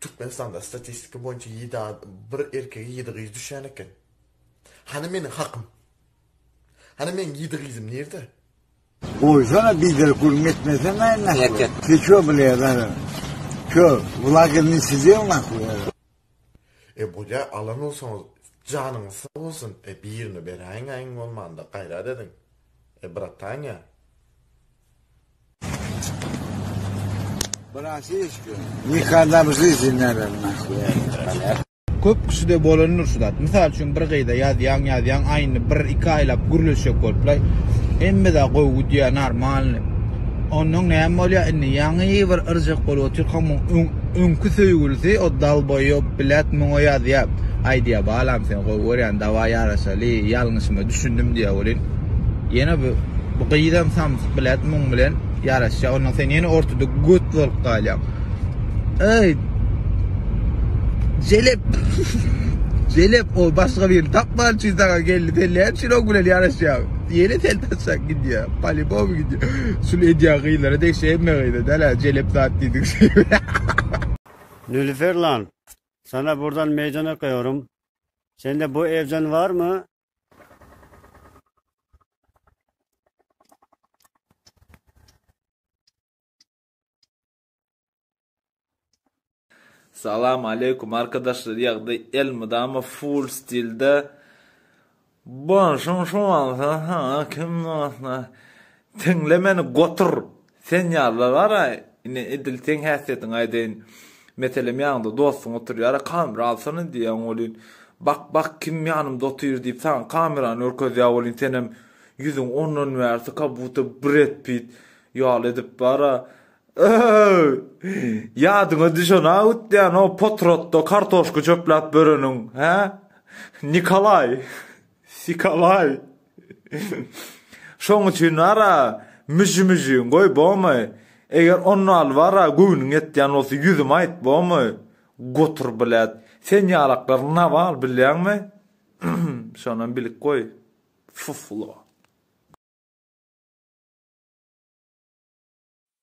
Türkmenistanda statistika boýunça ýedi bir erkege ýedi gyz düşýän eken. Hany meniň hakym? Hany meň ýedi gyzym nirde? Goýsana biderek gürrüň etmesene nahwy. Ty ço blýa da. Ço, w lager ne sidel nahwy. E bolýa alan bolsaňyz janyňyz sag bolsun e birini beräýiňä iň bolmanda gaýrat ediň e bratanya. Bratişka, nikogda w žizni nawer nahwy. Köp kişide bolandyr şu zat. Mysal üçin bir gyza ýazýaň ýazýaň aýny bir iki aýlap gürleşjek boluplaý. Hemme zat gowy gidýär normalny. Onnoň näme bolýar indi ýaňy bir yrjak bolup otyrkaň muň öň öňki söýgülisi o dalboýop bilet muňa ýazýar. Aýdýar balam seni gowy görýän dawaý ýaraşaly ýalňyşyma düşündim diýýär welin ýene bu bu gyzam samsyk bilet muň bilen ýaraşýar. Onnoň sen ýene ortada göt bolup galýaň. Eý Jelep. Jelep o başga birini tapman üçin saňa geldi. Sen näme üçin oň bilen ýaraşýaň? Ýene sen taşlap gidýär. Polibom gidýär. Şul edýän gyzlara degişli hemme gyza däl-ä jelep zat diýdik. Nilüfer lan, sana buradan meydan okuyorum. Sende bu evden var mı? Salam aleýkum arkadaşlar ýagdaý elmydama full stilde Bolşuň şu bolsa ha kim bolsa Diňle meni gotur sen ýalylar bara ine edil seň häsiýetiňi aýdaýyn meselem ýanyňda dostuň oturýara kamera alsana diýýäň welin bak bak kim ýanymda otyr diýip saňa kamerany görkezýär welin senem ýüzüň ondan bärsi kabuta Bred Pitt ýaly edip bara Öööý! Ýadyňa düşen-a öýtýän o potratda kartoşka çöpläp böreniň, hä? Nikolaý! Sikalaý! Şoň üçin bar-a, müji-müjiňi goý, bormy? Eger onnaly bar-a, göwnüň ýetýän bolsa ýüzüme aýt, bormy? Gotur blät. Sen ýalaklar nawal, bilýäňmi? Şonam bilip goý. Fuflo.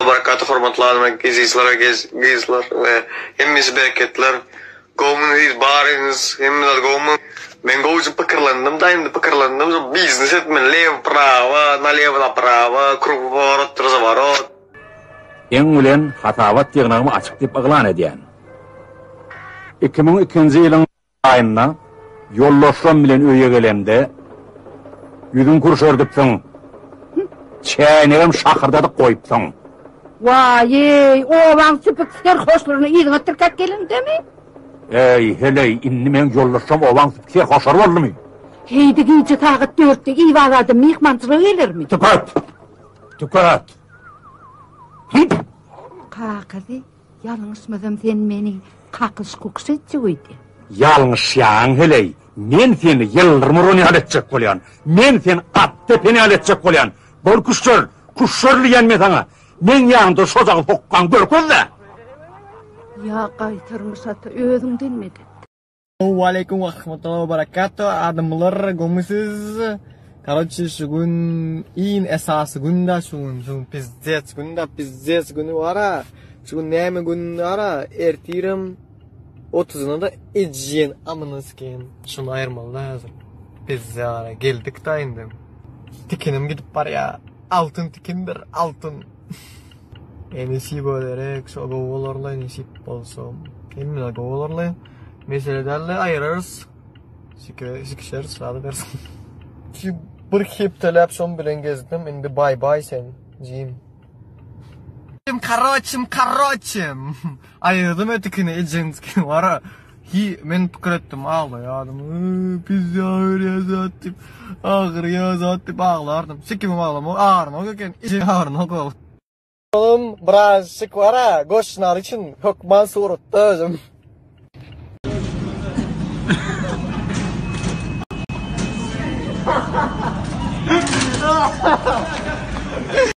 Barakatu hormatly adamlar ezizler we gyzlar we hemmesi bereketler gowmyňyz baryňyz hemme zat gowmy men gowja pikirlendim da indi pikirlendim şu biznes etmeli lewo prawo nalewo naprawo krugoworot razworot. Seň bilen hasabat ýygnagymy açyk diýip yglan edýän. 2002-nji ýylyň aýynda ýoldaşlarym bilen öýe gelemde, ýüzüňi kürşerdipsiň, çäýnegem şakyrdadyp goýupsyň. Waý-eý, obaň süpük serhoşlaryny yzyňa tirkäp gelendemi? Eý, heleý, indi meň ýoldaşlarym obaň süpük serhoşlary boldumy? Heý-de gije sagat dörtde Iwaz adam myhmançylyga gelermi? Tüket! Tüket! Hüp! Kakasy, Ýalňyşmasam sen meni kakyş-kukyş etjek öýdýäň. Ýalňyşýaň heleý, men seni ýyldyrym uran ýaly etjek bolýan. Men seni at depen ýaly etjek bolýan. Bol küşşer, küşşer diýýän men saňa. Meň ýanymda şojagaz hokgaňy görkez-dä. Ýa gaýtarmyş ata özüňden medet. Waleýkim we rahmetullahi we barakatuh adamlar gowmysyz karoçe şu gün iň esasy günda şu gün şu gün pizdec günda pizdec güni bara şu gün näme gün bara ertirem otuzyna da ejen amyny sikeýin şuny aýyrmaly da häzir pizdara geldik da indi tikinim gidip barýa altyn tikindir altyn E nesip öderek şo gowy bolarla nesip bolsa hemme gowy bolarla mesele dälle aýyrarys sike sikişeris zady bersin Ki bir hepdeläp şon bilen gezdim indi bay bay sen jim Karoçim karoçim aýyrdym ötekini ejeňdikini wara hi men pikir etdim aglaýardym pizza örýär zat diýip agyrýar zat diýip aglardym sikimem aglamok agyrmak eken ejeň agyrmak ol Oglum birazjyk bara goşnary üçin hökman suratda özüm.